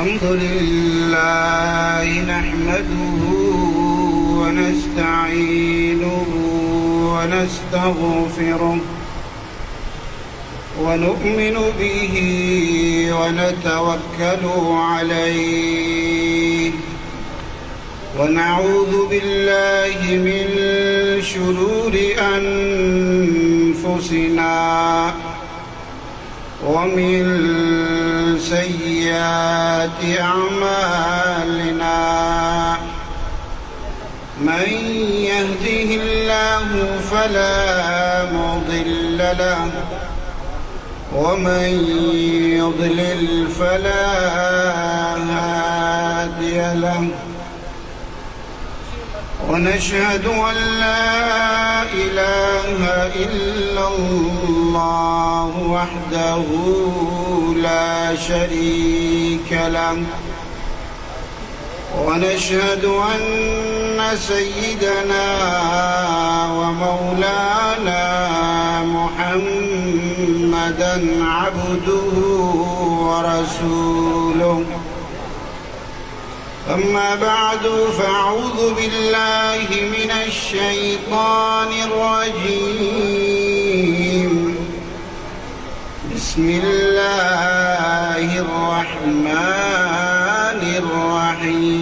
الحمد لله نحمده ونستعينه ونستغفره ونؤمن به ونتوكل عليه ونعوذ بالله من شرور أنفسنا ومن سيئات أعمالنا. من يهده الله فلا مضل له ومن يضلل فلا هادي له. ونشهد أن لا إله إلا الله وحده لا شريك له، ونشهد أن سيدنا ومولانا محمدا عبده ورسوله. أما بعد، فأعوذ بالله من الشيطان الرجيم. بسم الله الرحمن الرحيم.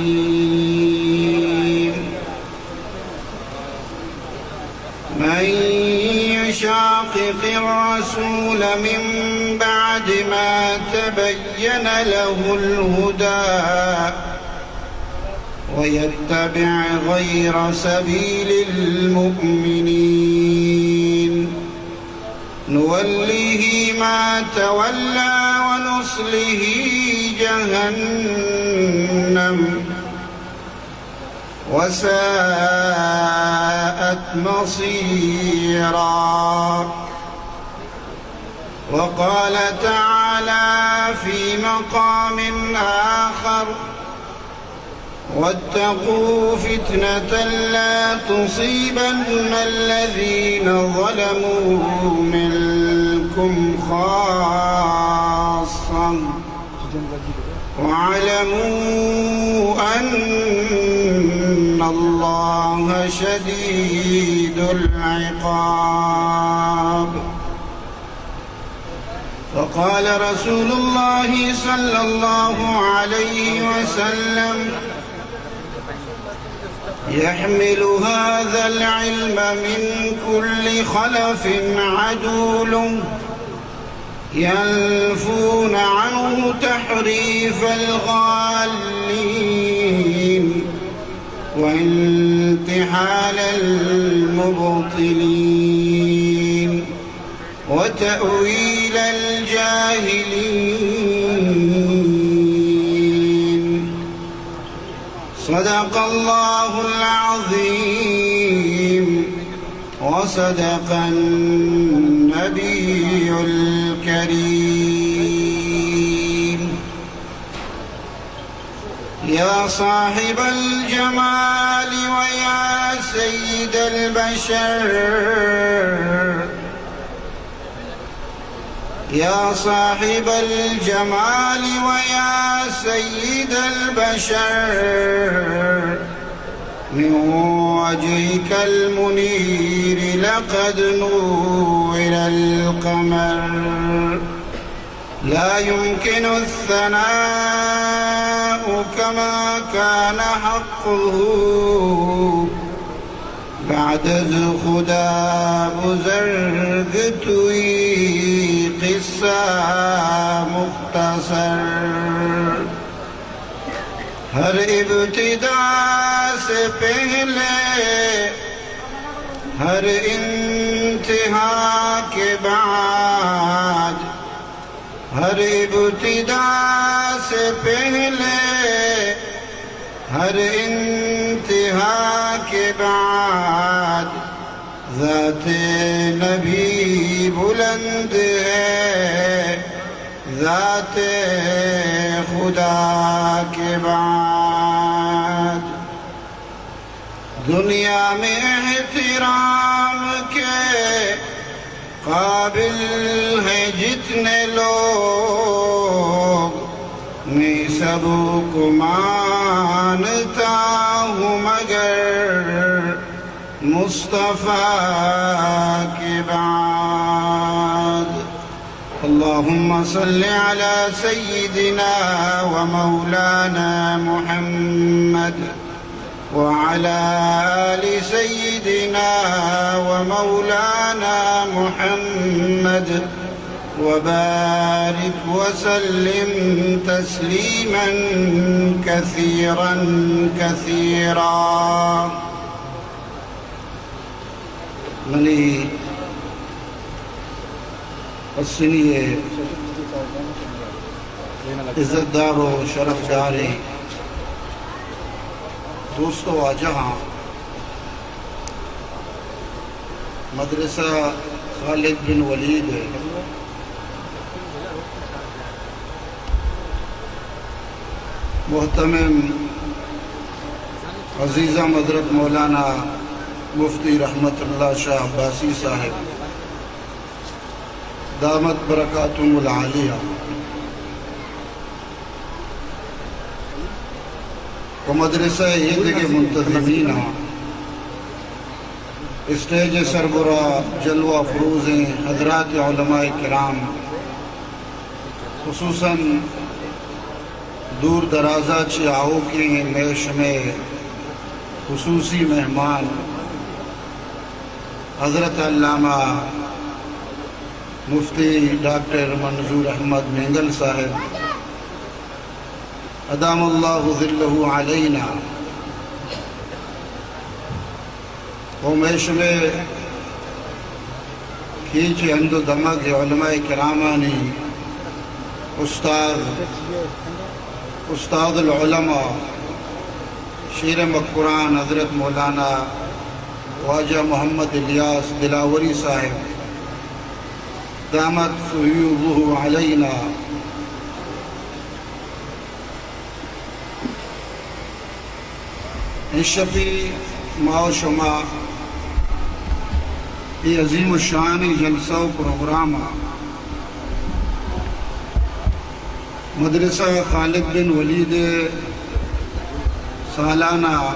من يشاقق الرسول من بعد ما تبين له الهدى ويتبع غير سبيل المؤمنين نوله ما تولى ونصله جهنم وساءت مصيرا. وقال تعالى في مقام آخر: واتقوا فتنة لا تصيبن الذين ظلموا منكم خاصة واعلموا أن الله شديد العقاب. وقال رسول الله صلى الله عليه وسلم: يحمل هذا العلم من كل خلف عدول ينفون عنه تحريف الغالين وانتحال المبطلين وتأويل الجاهلين. صدق الله العظيم وصدق النبي الكريم. يا صاحب الجمال ويا سيد البشر، يا صاحب الجمال ويا سيد البشر، من وجهك المنير لقد نور القمر. لا يمكن الثناء كما كان حقه، بعد از خدا بزرگ توئی قصہ مختصر. ہر ابتدا سے پہلے، ہر انتہا کے بعد، ہر ابتدا سے پہلے، ہر انتہا کے بعد، ذات نبی بلند ہے ذات خدا کے بعد۔ دنیا میں احترام کے قابل ہیں جتنے لوگ، میں سبوک مانتا ہوں مگر مصطفی کے بعد۔ اللهم صل على سيدنا ومولانا محمد وعلى آل سيدنا ومولانا محمد وبارك وسلم تسليما كثيرا كثيرا۔ منی پسنی ءِ عزت دار و شرف داریں دوست و واجہاں، مدرسہ خالد بن ولید ءِ مہتمم عزیزم حضرت مولانا مفتی رحمت اللہ شاہ عباسی صاحب دامت برکاتہم العالیہ و مدرسہ ءِ اے دگہ منتظمیناں، اسٹیج ءِ سربرا جلوہ افروزیں حضرات علماء کرام، خصوصاً دور درازا چہ آؤکیں مئے شمئے خصوصی مہمان حضرت علامہ مفتی ڈاکٹر منظور احمد مینگل صاحب، ادام اللہ ظلہ علینا، و مئے شمئے کیچ ءِ ہند و دمگ ءِ علماء کرامانی استاد، استاد العلماء، شیر مکران حضرت مولانا واجہ محمد الیاس دلاوری صاحب دامت فیوضہ علینا، انشپی ما و شما اے عظیم الشان جلسہ و پروگرام ءَ مدرسہ خالد بن ولید ءِ سالانہ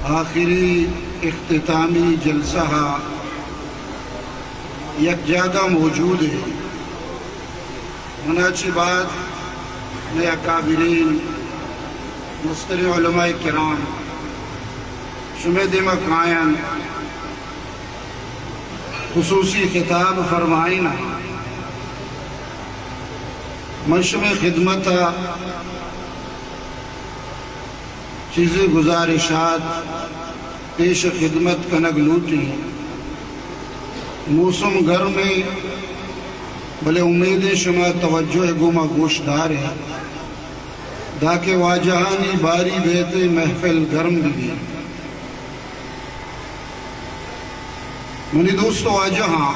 آخری اختتامی جلسہ ءَ یک جاگہ موجود ایں۔ منا چہ بعد مئے اکابرین مستریں علماء کرام شمئے دیما کاینت، خصوصی خطاب فرمائیناں۔ من شمئے خدمت ءَ چیزے گزارشات پیش خدمت کنگ لوٹیں۔ موسم گرم ایں، بلے امیدیں شما توجہ ءِ گوما گوش داریں، داکہ واجہانی باری بیت ءُ محفل گرم بہ بیت۔ منی دوست ءُ واجہاں،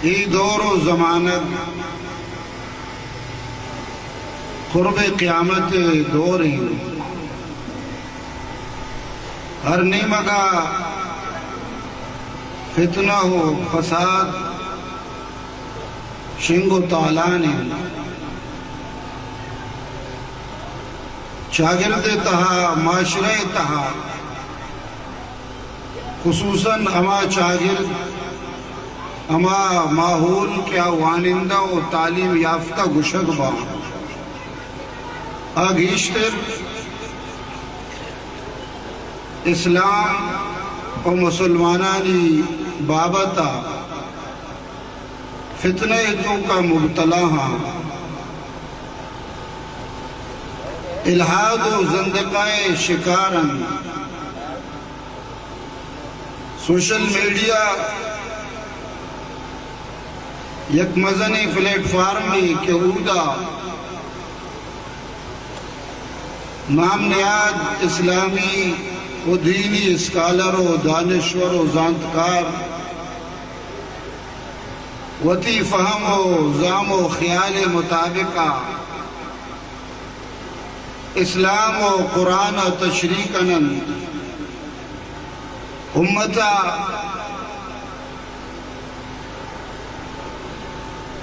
اے دور ءُ زمانگ قرب قیامت ءِ دور ایں۔ ہر نیمگ ءَ فتنہ ءُ فساد شنگ ءُ تالان ایں۔ چاگرد ءِ تہا، معاشرہ ءِ تہا، خصوصاً ہما چاگرد، ہما ماحول کہ آ وانندہ ءُ تعلیم یافتہ گوشگ باں، آ گیشتر اسلام ءُ مسلمانانی بابت ءَ فتنہ ءِ توکا مبتلا آں، الحاد ءُ زندقاں ءِ شکار انت۔ سوشل میڈیا یک مزنیں پلیٹ فارمے کہ اودا نام نہاد اسلامی ءُ دینی اسکالر ءُ دانشور ءُ زانتکار وتی فہم ءُ زام ءُ خیال ءِ مطابق ءَ اسلام ءُ قرآن ءَ تشریح کن انت، امت ءَ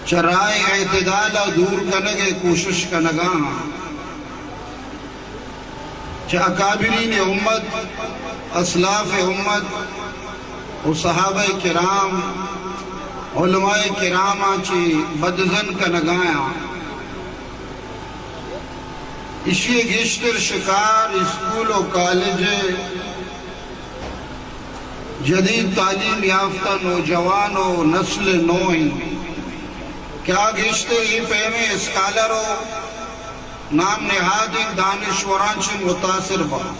چہ راہ اعتدال ءَ دور کنگ ءِ کوشش کنگا آں۔ چہ اکابرین امت، اسلاف امت و صحابہ کرام، علماء کراماں چہ بدظن کنگا آں۔ ایشی ءِ گیشتر شکار اسکول و کالج ءِ جدید تعلیم یافتہ نوجوان و نسل نو انت کہ آ گیشتر اے پیمیں اسکالر و نام نہادیں دانشوراں چہ متاثر باں۔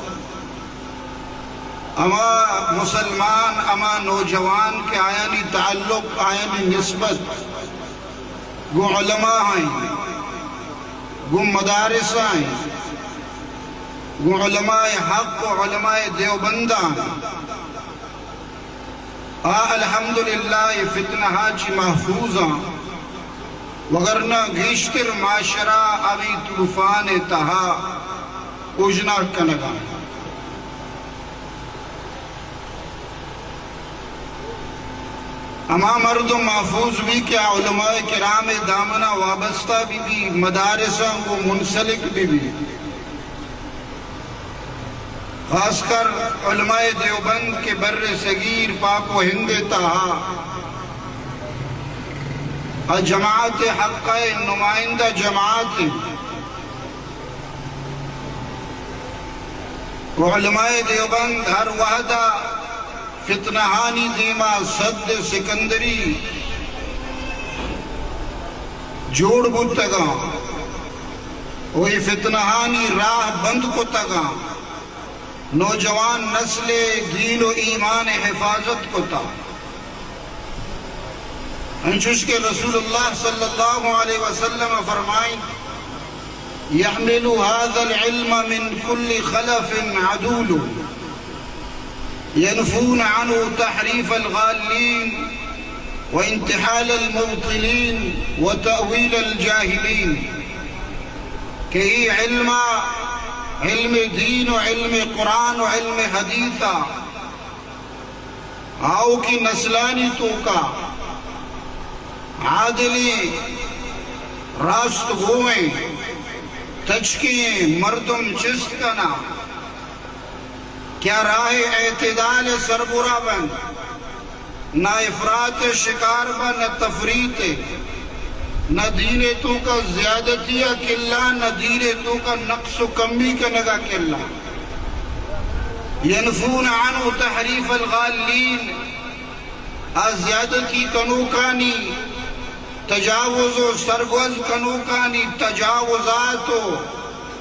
ہما مسلمان، ہما نوجوان کہ آیانی تعلق، آیانی نسبت گوں علماء آں، گوں مدارس آں، گوں علماء حق و علماء دیوبند آں، آ الحمدللہ اے فتنہ ءَ چہ محفوظ آں، وگرنہ گیشتر معاشرہ ہمے طوفان ءِ تہا اوژناگ کنگا انت۔ ہما مردم محفوظ بی کہ آ علماء کرام ءِ دامن ءَ وابستہ بہ بی، مدارساں گوں منسلک بہ بی۔ خاص کر علماء دیوبند کہ بر صغیر پاک و ہند ءِ تہا آ جماعت حق ءِ نمائندہ جماعت انت۔ و علماء دیوبند ہر وہدا فتنہانی دیما سد سکندری جوڑ بوتگاں و اے فتنہانی راہ بند کتگاں، نوجوان نسل دین و ایمان حفاظت کتا۔ انچوش کہ رسول اللہ صلی اللہ علیہ وسلم فرمائیں، يحمل هذا العلم من كل خلف عدول، ينفون عنه تحريف الغالين وانتحال المبطلين وتأويل الجاهلين۔ کہ اے علم، علم دین و علم قرآن و علم حدیث آؤکی نسلانی توکا عادلیں، راست گوئیں، تچکیں مردم چست کنا کہ آ راہ اعتدال سربرا بنت، نہ افراط شکار با، نہ تفریط، نہ دین توکا زیادتی کلا، نہ دین توکا نقص و کمی کنگا کلا۔ ينفون عنه تحريف الغالين، آ زیادتی کنوکانی، تجاوز و سرگوز کنوکانی تجاوزات و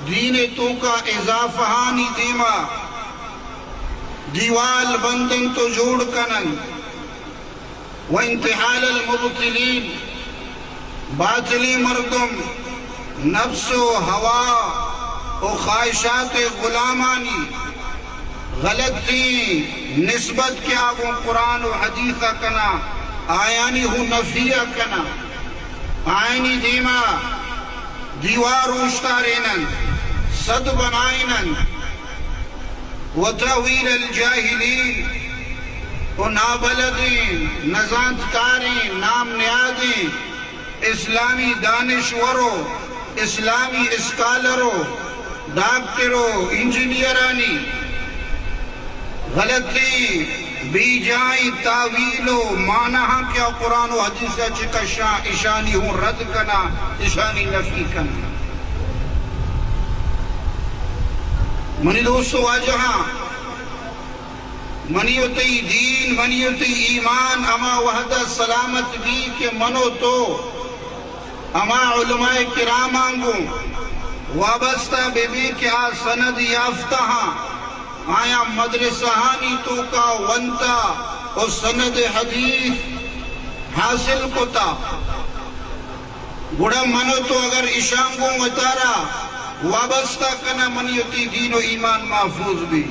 دین توکا اضافہانی دیما دیوال بندنت و جوڑ کننت۔ وانتحال المبطلين، باطلیں مردم نفس و ہوا و خواہشات غلامانی غلطیں نسبت کہ آ گوں قرآن و حدیث کنا، آیانی ہوں نفی کنا، آیانی دیما دیوار اوشتاریننت، سد بنائیننت۔ وتأويل الجاهلين، و نابلدیں، نزانتکاریں، نام نیادیں اسلامی دانشور و اسلامی اسکالر و ڈاکٹر و انجینئرانی غلطیں بے جائیں تاویل و معناہاں کہ آ قرآن و حدیث ءَ چہ کشاں، اشانی ہوں رد کناں، اشانی نفی کناں۔ منی دوست و واجہاں، منی و تئی دین، منی و تئی ایمان ہما وہد ءَ سلامت بی کہ من و تو ہما علماء کراماں گوں وابستہ بہ بیں کہ آ سند یافتہ آں، آیاں مدرسہانی توکا ونتا و سند حدیث حاصل کتا۔ گڑا من و تو اگر اشاں گوں وتارا وابستہ کناں، منی و تئی دین و ایمان محفوظ بی۔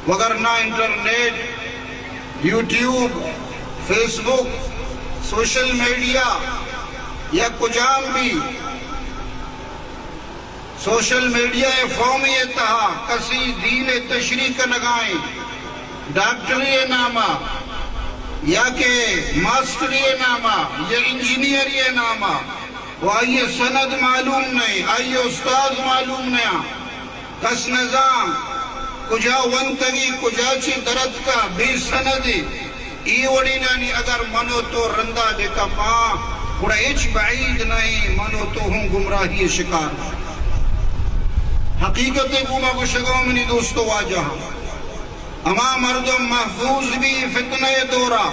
وگرنہ انٹرنیٹ، یوٹیوب، فیس بک، سوشل میڈیا یا کجام بی سوشل میڈیا ءِ فارمے ءِ تہا کسی دین ءِ تشریح کنگائیں، ڈاکٹری ءِ ناما یا کہ ماسٹری ءِ نام ءَ یا انجینئری ءِ نام ءَ، و آئی ءِ سند معلوم نہ ایں، آئی ءِ استاد معلوم نہ آں، کس نہ زان کجا ونتگی، کجا چہ درتکا، بے سندی۔ اے وڑینانی اگر من و تو رندا بکپاں، گڑا ہچ بعید نہ ایں من و تو ہوں گمراہی ءِ شکار۔ حقیقت ءِ گوما گوشگاں منی دوست و واجہاں، ہما مردم محفوظ بی فتنہ ءِ دورا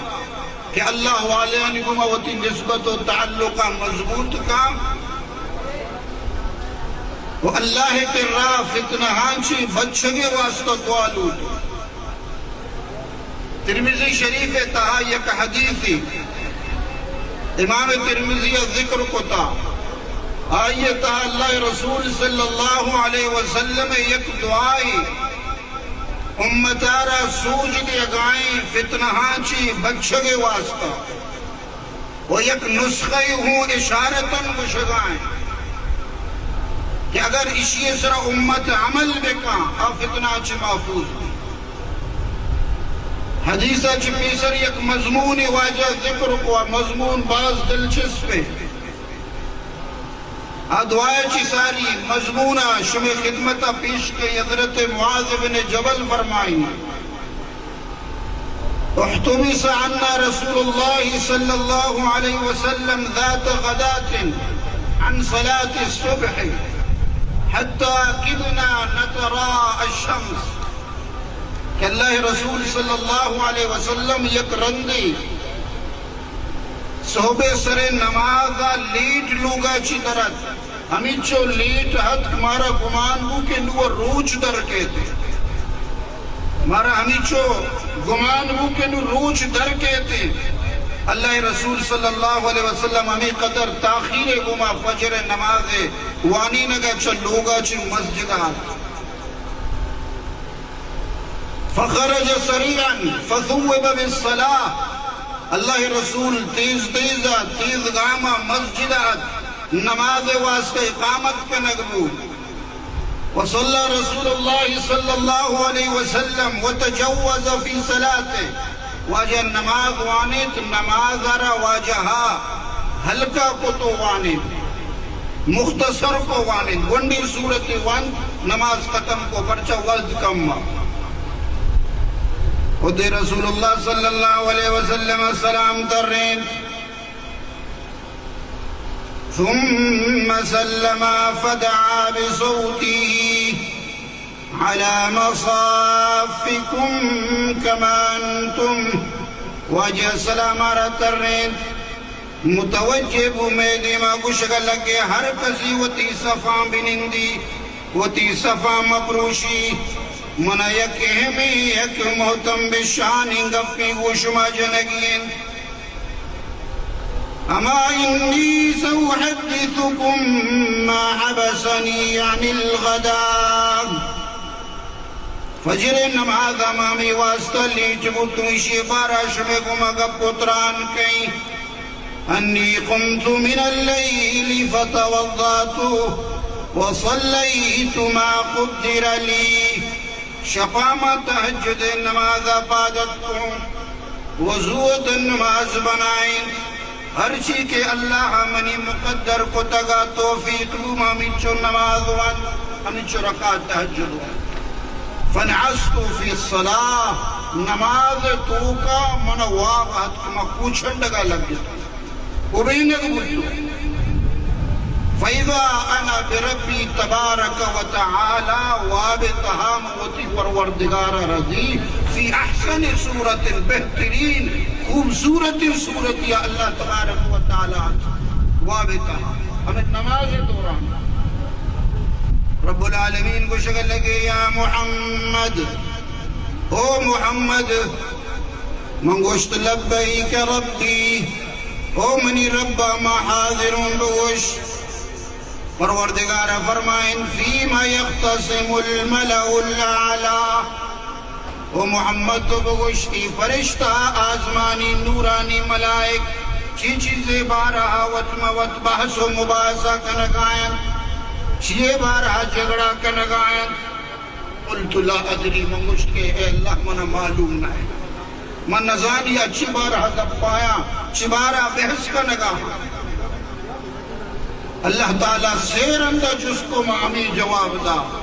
کہ اللہ والیانی گوما وتی نسبت و تعلقاں مضبوط کاں و اللہ ءِ کرا فتنہاں چہ بچگ ءِ واسطہ دعا لوٹ۔ ترمذی شریف ءِ تہا یک حدیثے امام ترمذی ءَ ذکر کتا، آئی ءِ تہا اللہ ءِ رسول صلی اللہ علیہ وسلم ءِ یک دعائے امت ءَ را سوج دیگائیں فتنہاں چہ بچگ ءِ واسطہ، و یک نسخہ ہوں اشارتاً گوشگائیں کہ اگر اشی ءِ سرا امت عمل بکاں، آ فتنہ چہ محفوظ بی۔ حدیث ءَ چہ پیسر یک مضمون واجہ ذکر کو، مضمون باز دلچسپ ہے۔ آ دعائے چی ساری مضمون ءَ شمے خدمت ءَ پیش کے۔ حضرت معاذ بن جبل فرمائیں، احتبس عنا رسول الله صلى الله عليه وسلم ذات غداة عن صلاة الصبح حتى كدنا نتراءى الشمس۔ کہ اللہ رسول صلی اللہ علیہ وسلم یک رندے صحب سر نماز ءَ لیٹ لوگا چی درت، ہمیچو لیٹ اتک مارا گمان بو کہ نو روچ در کیت، مارا ہمیچو گمان بو کہ نو روچ در کیت۔ اللہ رسول صلی اللہ علیہ وسلم ہمیں قدر تاخیر گوما فجر نماز وانینگا چہ لوگا چی مسجد آت۔ فخرج سريعا فثوب بالصلاة۔ اللہ رسول تیز تیز ءَ، تیز گام ءَ مسجد ءَ ات، نماز ءِ واسطہ اقامت کنگ بو۔ وصلى رسول الله صلى الله عليه وسلم وتجوز في صلاته۔ واجہ نماز وانیت، نماز ءَ را واجہ ءَ ہلکا کت و وانیت۔ مختصر کو وانت، گونڈیں سورتے وانت، نماز ختم کو، پرچا وقت کم ءَ۔ و دے رسول اللہ صلی اللہ علیہ وسلم سلام ترینت، ثم سلم فدعا بصوته على مصافكم كما أنتم۔ واجہ سلام ءَ را ترینت، متوجہ بو مئے دیما گوشگا لگے، ہر کسی وتی صفاں بنندی، وتی صفاں مپروشی۔ منا یک اہمیں، یک مہتم بشانیں گپے گوں شما جنگی انت۔ أما إني سأحدثكم ما حبسني عن الغداة۔ فجر نماز ءَ ما ہمے واسطہ لیٹ بوتوں، ایشی بارہ ءَ شمے گوما گپ و تران کئیں۔ أني قمت من الليل فتوضأت وصليت ما قدر لي۔ شپا ما تہجد نماز ءَ پاد اتکوں، وضو ات، نماز بنائینت، ہرچی کہ اللہ ءَ منی مقدر کتگ ءَ توفیق بو، ما ہمینچو نماز وانت، ہمینچو رکعت تہجد وانت۔ فنعست في الصلاة، نماز ءِ توکا من واب اتک، ما کوچنڈگا لگت۔ ابینگ بوتو۔ فإذا أنا بربي تبارك وتعالى، واب ءِ تہا من وتی پروردگار ءَ را دی، في أحسن صورة، بہترین خوبصورت صورتی ءَ اللہ تبارک و تعالی واب ءِ تہا۔ ہمیں نماز ءِ دوران رب العالمین گوشگ لگے، يا محمد، او محمد، من گوشت، لبيك ربي، او منی ربا، ما حاضروں۔ بگوش، پروردگار فرمائن، فيما يختصم الملأ الأعلى۔ او محمد، تو بگوش، اے فرشتہ، آزمانی نورانی ملائک، چی چیزے بارہا وت ما وت بحث و مباحثہ کنگاینت، چیے بارہا جھگڑا کنگاینت؟ قلت لا أدري، من گوشت کہ اے اللہ، منا معلوم نہ انت۔ من نزانی آ چی بارہ گپایاں، چی بارہ بحث کنگا۔ اللہ تعالی سے رندا جست کو، ما ہمے جواب دا۔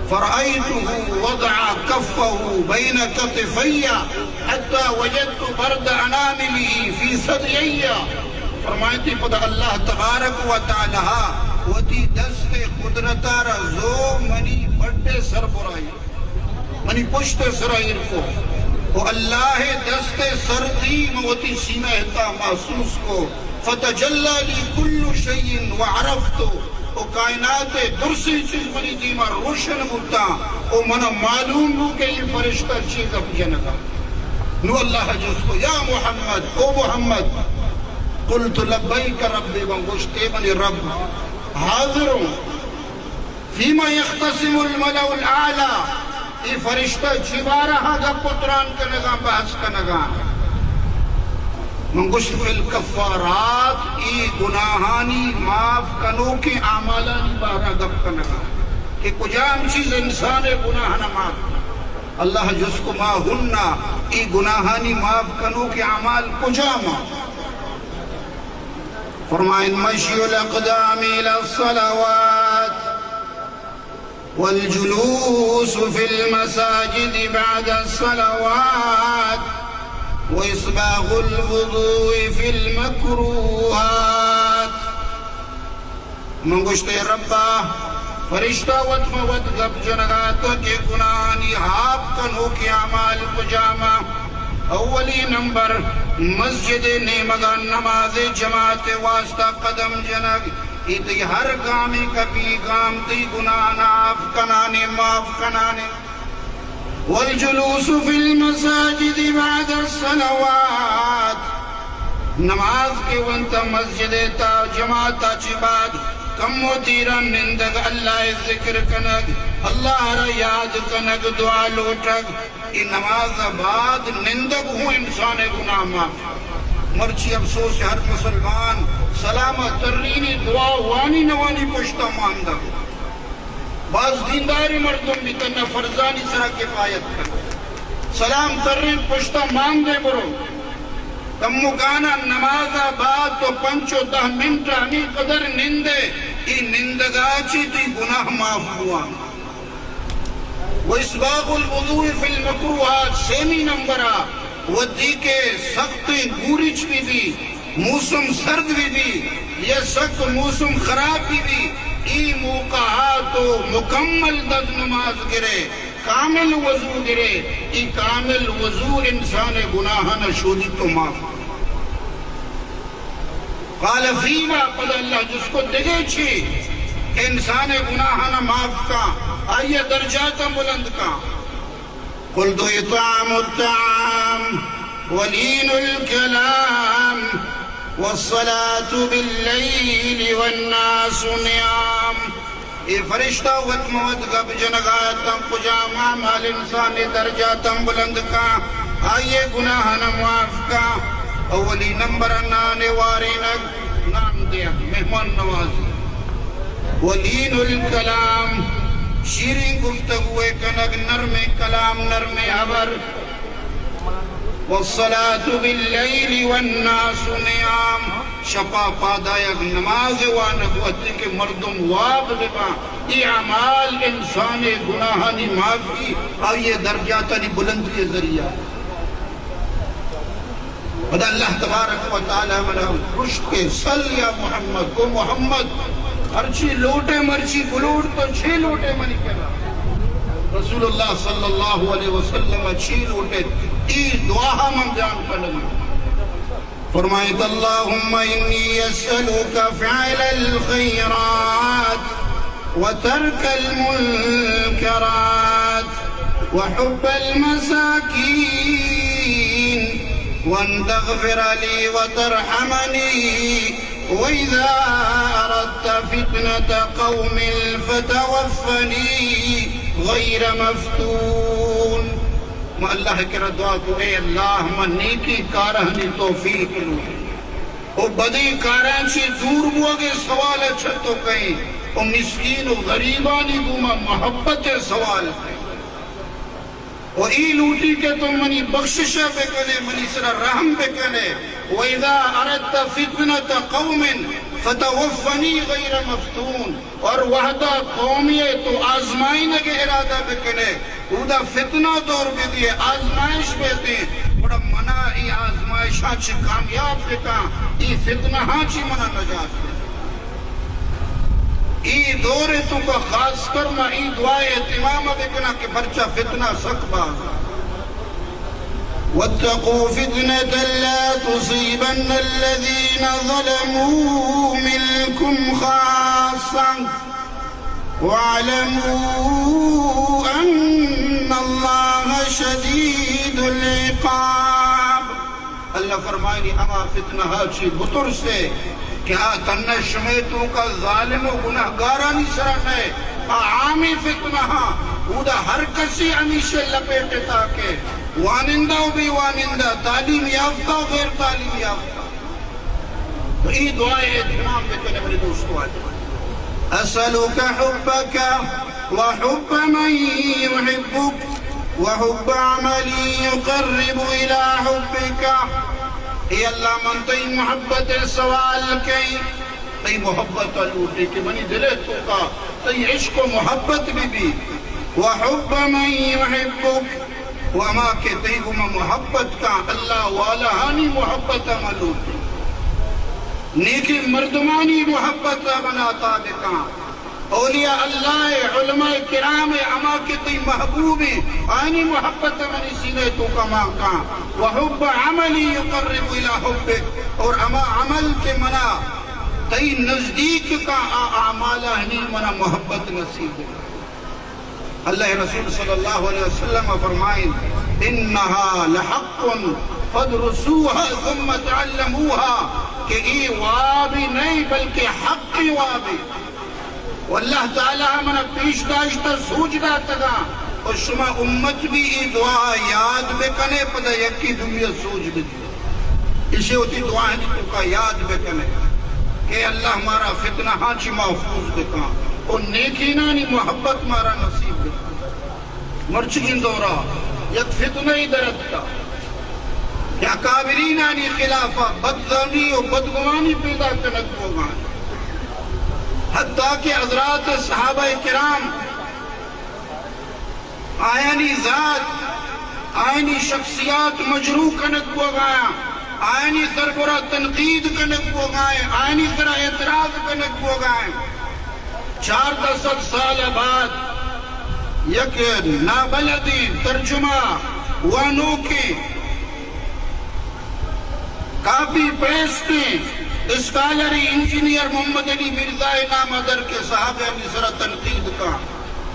فرأيته وضع كفه بين كتفي حتى وجدت برد أنامله في ثديي۔ فرمائیتی پدا اللہ تبارک و تعالی وتی دست قدرتا را زو منی بڈ سر برائی۔ منی پشت ء سرا ایر کو، و اللہ ء دست ء سردی من وتی سینہ ء تہا محسوس کو۔ فتجلى لي كل شيء وعرفت، و کائنات ء درسیں چیز منی دیما روشن بوتاں، و منا معلوم بو کہ اے فرشتہ چی گپ جنگا۔ نو اللہ جست کو، یا محمد، او محمد۔ قلت لبيك ربي، من گوشت اے منی رب، حاضر ہوں۔ فيما يختصم الملأ الأعلى، اے فرشتہ چی بارہ گپ و تران کنگاں، بحث کنگاں؟ من گوشت، في الكفارات، اے گناہانی معاف کنوکیں اعمالانی بارہ گپ کنگاں کہ کجام چیز انسان ء گناہاں معاف کن۔ اللہ جست کو، ما هن، اے گناہانی معاف کنوکیں اعمال کجام؟ فرمائن، مشي الأقدام إلى الصلوات، والجلوس في المساجد بعد الصلوات، وإسباغ الوضوء في المكروهات۔ من گوشت، اے ربا، فرشتہ وت ما وت گپ جنگا تو کہ گناہانی ہاپ کنوکیں اعمال کجاما؟ اولی نمبر، مسجد نیمگا نماز جماعت واسطہ قدم جنگ، اے تئی ہر گامے کپی گام تئی گناہانا آف کنانے، معاف کنانے۔ والجلوس في المساجد بعد الصلوات، نماز کہ ونت مسجد تا جماعت چی بعد کمو دیرا نندگ، اللہ ذکر کنگ، اللہ را یاد کنگ، دعا لوٹگ۔ اے نماز بعد نندگ ہوں انسان گناہ معاف۔ مرچی افسوس ہر مسلمان سلام ترینی دعا وانی نوانی پشتا ماندگ۔ باز دینداریں مردم بیت، تنا فرضانی سرا کفایت کنت۔ سلام ترین پشتا مان دے برو۔ کمکانا نمازا بعد تو پنچ و دہ منٹ ہمیں قدر نندے، ای نندگا چی تی گناہ معاف بوان۔ و اسباغ الوضوء فی المکروہات، سیمی نمبرا، وتی کہ سخت گورچ بی بی، موسم سرد بی بی یا سک موسم خراب بی بی، ای موقعا تو مکمل دز نماز گرے، کامل وضو گرے، ای کامل وضو انسان گناہانا شودی تو معاف۔ قال فیما، پدا اللہ جست کو دگہ چی کہ انسان گناہانا معاف کا، آئی درجاتا بلند کا۔ قلت اطعام الطعام ولين الكلام والصلاة بالليل والناس نيام۔ اے فرشتہ وت مہ وت گپ جنگا تم کجام اعمال انسان درجاتا بلند کا، آئی گناہانا معاف کا۔ اولی نمبر نان وارینگ، نان دیگ، مہمان نوازی۔ ولين الكلام، شیریں گفتگو کنگ، نرمیں کلام، نرمیں ہبر۔ والصلاة بالليل والناس نيام، شپا پادایگ، نماز وانگ وقتی کہ مردم واب بباں، ای اعمال انسان گناہانی معافی، آئی درجاتانی بلندی ذریعہ۔ پدا اللہ تبارک و تعالی منا گوشت کہ سل یا محمد، او محمد، ہرچی لوٹے مرچی بلوٹ تو چی لوٹے منی کرا۔ رسول اللہ صلی اللہ علیہ وسلم چی لوٹے، ای دعا من بیان کنگی۔ فرمائیت، اللهم إني أسألك فعل الخيرات وترك المنكرات وحب المساكين وأن تغفر لي وترحمني وإذا أردت فتنة قوم فتوفني غير مفتون۔ من اللہ کرا دعا کو، اے اللہ، من نیکی کارانی توفیق لوٹی۔ او بدیں کاراں چی دور بوگے سوال چہ تو کئیں، او مسکین و غریبانی گوما محبت سوال کئیں۔ و ای لوٹی کہ تو منی بخشش بکنے، منی سرا رحم بکنے۔ وَإِذَا أَرَدْتَ فِتْنَةَ قَوْمٍ فَتَوَفَّنِي غَيْرَ مَفْتُونٍ۔ اور وہدا قومی تو آزمائنگ ارادہ بکنے، اودا فتنہ دور بدیے، آزمائش بیتے، گڑا منا ای آزمائشاں چی کامیاب بکاں، ای فتنہ ہاں چی منا نجات دے۔ ای دور توکا خاص کر ما ای دعا اہتمام بکناں کہ پرچا فتنہ سک باز۔ وَاتَّقُوا فِتْنَةً لَا تُصِيبَنَّ الَّذِينَ ظَلَمُوا مِنْكُمْ خَاصَّةً وَاعْلَمُوا أَنَّ اللَّهَ شَدِيدُ الْعِقَابِ۔ اللہ فرمائنی، ہما فتنہ ہا چی بترسے کہ آ تنہ شمے توکا ظالم و گناہگارانی سرا نئے، آ عامی فتنہ ہاں، اودا ہر کسی ہمیشہ لپیٹتا کہ وانندہ و بے وانندہ، تعلیم یافتہ و غیر تعلیم یافتہ۔ تو ای دعا اہتمام بکنے میرے دوستو آج۔ أسألك حبك وحب من يحبك وحب عمل يقرب إلى حبك۔ اے اللہ، من تئی محبت سوال کئی، تئی محبت لوٹی کہ منی دل توکا تئی عشق و محبت بی بی۔ وحب من يحبك، و ہما کہ تئی گوما محبت کاں، اللہ والہانی محبت ما لوٹی، نیکیں مردمانی محبت من عطا بکاں۔ اولیاء اللہ، علماء کرام، ہما کہ تئی محبوب ہیں، آنی محبت منی سینے توکا مان کاں۔ وحب عمل يقرب إلى حبك، اور ہما عمل کہ منا تئی نزدیک کاں، آ اعمال ہنی منا محبت نصیب بکاں۔ اللہ رسول صلی اللہ علیہ وسلم فرمائیں، إنها لحق فادرسوها ثم تعلموها، کہ ای وابی نہیں بلکہ حق وابی۔ و اللہ تعالی منا پیش داشتہ، سوج داتگاں، و شما امت بھی ای دعا یاد بکنے، پدا یکی دومی سوج بدی۔ ایشی وتی دعائیں توکا یاد بکنے کہ اللہ مارا فتنہ ہاں چی محفوظ بکاں و نیکینانی محبت مارا نصیب بکاں۔ مرچگیں دورا یک فتنہ ای در اتکا کہ اکابرینانی خلافا بدظنی و بدگمانی پیدا کنگ بوگا، حتیٰ کہ حضرات صحابہ کرام آیانی ذات، آیانی شخصیات مجروح کنگ بوگایاں، آیانی سربرا تنقید کنگ بوگائیں، آیانی سرا اعتراض کنگ بوگائیں۔ چاردہ سد سال بعد یک نابلدیں ترجمہ وانوکیں کاپی پیسٹیں اسکالری انجینئر محمد علی مرزا ء نام ء در کے صحابیانی سرا تنقید کاں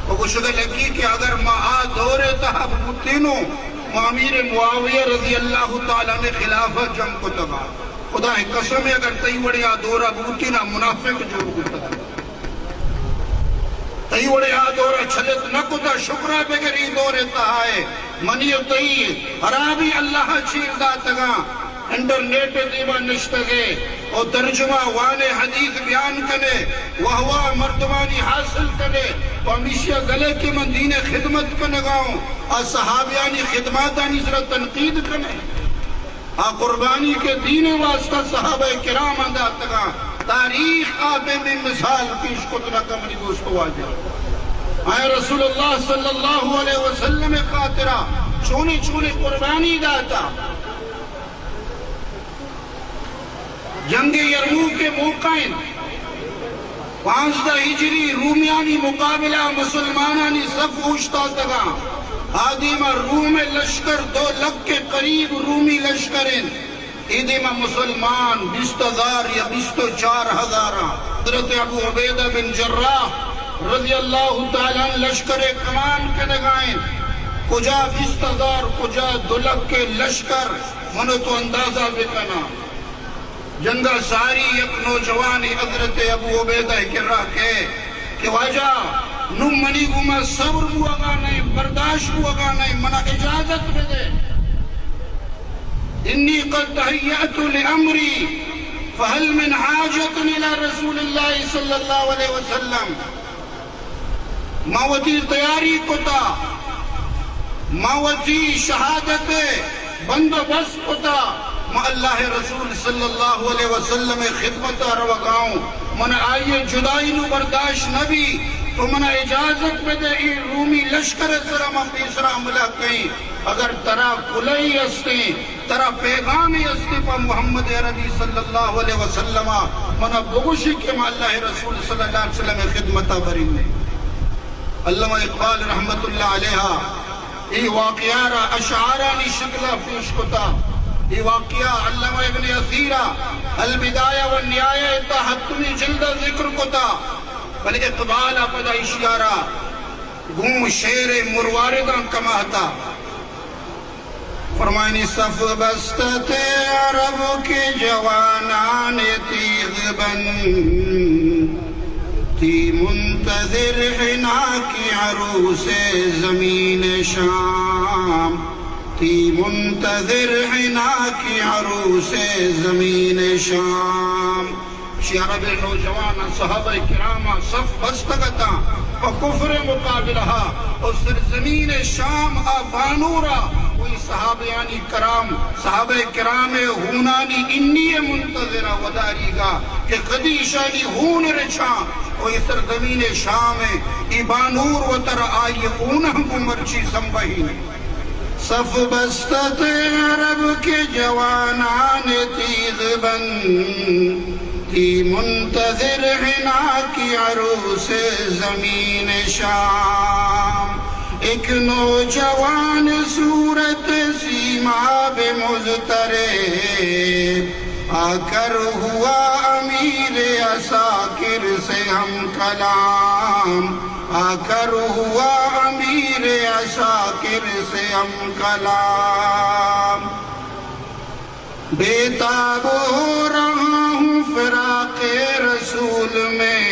و گوشگ ء لگی کہ اگر ما آ دور ء تہا بوتینوں، ما امیر معاویہ رضی اللہ تعالی عنہ خلاف ء جنگ کتگ ء۔ خدا ء قسم ء اگر تئی وڑیں آ دور ء بوتیناں، منافق جوڑ بوتگ۔ تئی وڑیں آ دور ء چلت نہ کتا، شکر ء بگر ای دور ء تہا ء منی و تئی ہرابی اللہ ء چیر داتگاں۔ انٹرنیٹ ء دیما نشتگ ئے و ترجمہ وان ئے، حدیث بیان کن ئے، واہ واہ مردمانی حاصل کن ئے و ہمیشی ء گل ئے کہ من دین ء خدمت کنگا اوں، آ صحابیانی خدماتانی سرا تنقید کن ئے۔ آ قربانی کہ دین ء واسطہ صحابہ کرام ء داتگاں، تاریخ ء بے بے مثال پیش کت نہ کن منی دوست و واجہ۔ آیا رسول اللہ صلی اللہ علیہ وسلم ء خاطرا چونیں چونیں قربانی داتا۔ جنگ یرموک ء موقع انت۔ پانزدہ ہجری رومیانی مقابلہ ء مسلمانانی صف اوشتاتگاں۔ آ دیما روم ء لشکر دو لکھ ء قریب رومی لشکر انت۔ اے دیما مسلمان بیست ہزار یا بیست و چار ہزاراں۔ حضرت ابو عبیدہ بن جراح رضی اللہ تعالی عنہ لشکر ء کمان کنگا انت۔ کجا بیست ہزار، کجا دو لکھ ء لشکر، من و تو اندازہ بکناں۔ جنگ ء ساری یک نوجوانے حضرت ابو عبیدہ ء کرا کئے کہ واجہ، نوں منی گوما صبر بوگا نئے، برداشت بوگا نئے، منا اجازت بدے۔ انی قد تہیأت لامری فہل من حاجة الی رسول اللہ صلی اللہ علیہ وسلم۔ ما وتی تیاری کتا، ما وتی شہادت ءِ بندوبست کتا، ما اللہ ءِ رسول صلی اللہ علیہ وسلم ءِ خدمت ءَ روگا اوں، من آئی ءِ جدائی نوں برداشت نہ بی، تو منا اجازت بدے، اے رومی لشکر ءِ سرا ما پیسرا حملہ کئیں، اگر ترا کلہے استیں، ترا پیغامے استیں پہ محمد عربی صلی اللہ علیہ وسلم ءَ، منا بگوشی کہ ما اللہ ءِ رسول صلی اللہ علیہ وسلم ءِ خدمت ءَ برینیں۔ علامہ اقبال رحمت اللہ علیہ اے واقعہ را اشعارانی شکل ءَ پیش کتا۔ اے واقعہ علامہ ابن اثیر ءَ البدایہ والنہایہ ءِ تہا ہپتمی جلد ءَ ذکر کتا، بلے اقبال ءَ پدا ایشی ءَ را گوں شعر مروارداں کماہتا۔ فرمائنی: صف بستت عرب کے جوانان تیغ بند، تی منتظر حنا کی عروس زمین شام، تی منتظر حنا کی عروس زمین شام۔ چی عرب ءِ نوجواناں، صحابہ کراماں صف بستگ اتاں پہ کفر ءِ مقابلہ ءَ، و سرزمین شام ءَ بانور ءَ، و اے صحابیانی کرام، صحابہ کرام ءِ ہونانی انی ءِ منتظر ءَ وداریگ ءَ کہ کدی ایشانی ہون رچاں، و اے سرزمین شام ءِ اے بانور وترا آئی ءِ ہون ءَ گوں مرچی سمبہینی۔ صف بستت عرب کے جوانان تیغ بند، تی منتظر حنا کی عروس زمین شام۔ ایک نوجوان صورت سیماب مضطرب، آ کر ہوا امیر عساکر سے ہم کلام، آ کر ہوا امیر عساکر سے ہم کلام۔ بے تاب ہو رہا ہوں فراق رسول میں،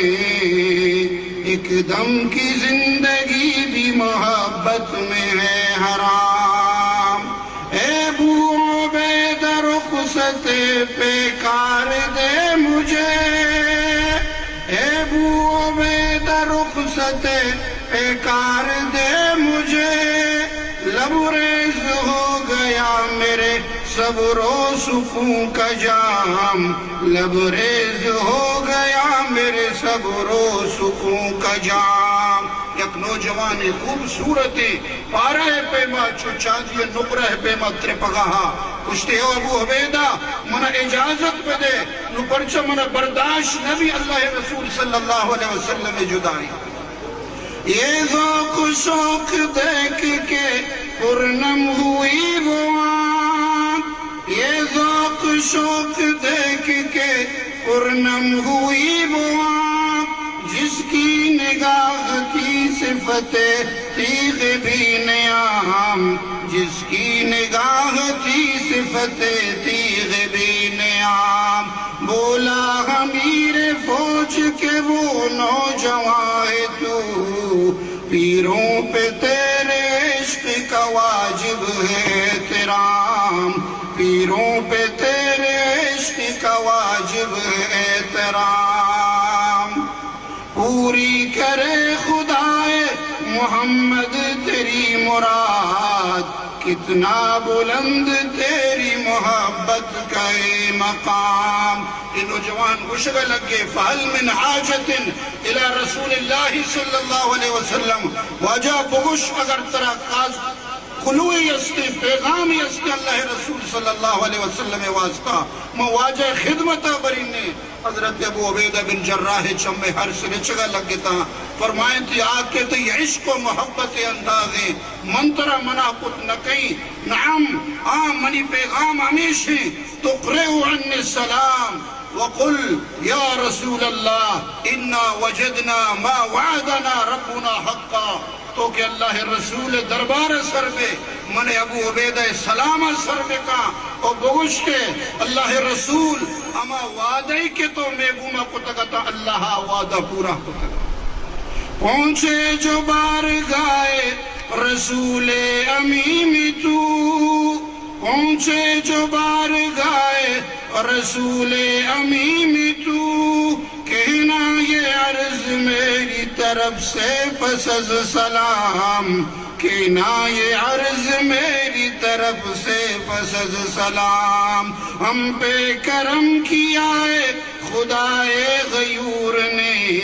ایک دم کی زندگی بھی محبت میں ہے حرام۔ اے ابو عبیدہ رخصت پیکار دے مجھے، اے ابو عبیدہ رخصت پیکار دے مجھے، لبریز ہو گیا میرے صبر و سکون کا جام، لبریز ہو گیا میرے صبر و سکون کا جام۔ یک نوجوانے خوبصورتیں پارہ ءِ پیما چو چاندی ءِ نقرہ ءِ پیما ترپگا ہا۔ گوشتے: او ابو عبیدہ، منا اجازت بدے، نو پرچہ منا برداشت نہ بی اللہ ءِ رسول صلی اللہ علیہ وسلم ءِ جدائی۔ یہ ذوق شوق دیکھ کے پرنم ہوئی وہ آنکھ، یہ ذوق شوق دیکھ کے پرنم ہوئی وہ آنکھ، جس کی نگاہ تھی صفت تیغ بین عام، جس کی نگاہ تھی صفت تیغ بین عام۔ بولا امیر فوج کہ وہ نوجوان ہے تو، پیروں پہ تیرے عشق کا واجب ہے احترام، پیروں پہ تیرے عشق کا واجب ہے احترام۔ پوری کرے خدائے محمد تیری مراد، کتنا بلند تیری محبت کا اے مقام۔ اے نوجوان گوشگا لگے، فہل من حاجت الی رسول اللہ صلی اللہ علیہ وسلم، واجہ بگوش اگر ترا خاص کلوہے استیں، پیغامے استیں اللہ ءِ رسول صلی اللہ علیہ وسلم ءِ واسطہ، ما واجہ ءِ خدمت ءَ برینیں۔ حضرت ابو عبیدہ بن جراح ءِ چم ءِ ارس رچگ ءَ لگتاں، فرمائینتی: آ کہ تئی عشق و محبت ءِ اندازیں، من ترا منع کت نہ کئیں۔ نعم، آ منی پیغام ہمیش ایں، تقرئ عنی السلام وقل یا رسول اللہ انا وجدنا ما وعدنا ربنا حقا۔ تو کہ اللہ ءِ رسول ءِ دربار ءَ سر بے، من ابو عبیدہ ءِ سلام ءَ سر بکاں، او بگوش کہ اللہ ءِ رسول، ہما وعدہ ای کہ تو مئے گوما کتگ اتاں، اللہ ءَ وعدہ پورا کتگ۔ پہنچے جو بارگاہ رسول امین تو، پہنچے جو بارگاہ رسول امین تو، کہنا یہ عرض میری طرف سے پس از سلام، کہ نہ یہ عرض میری طرف سے پس از سلام، ہم پہ کرم کیا ہے خدائے غیور نے،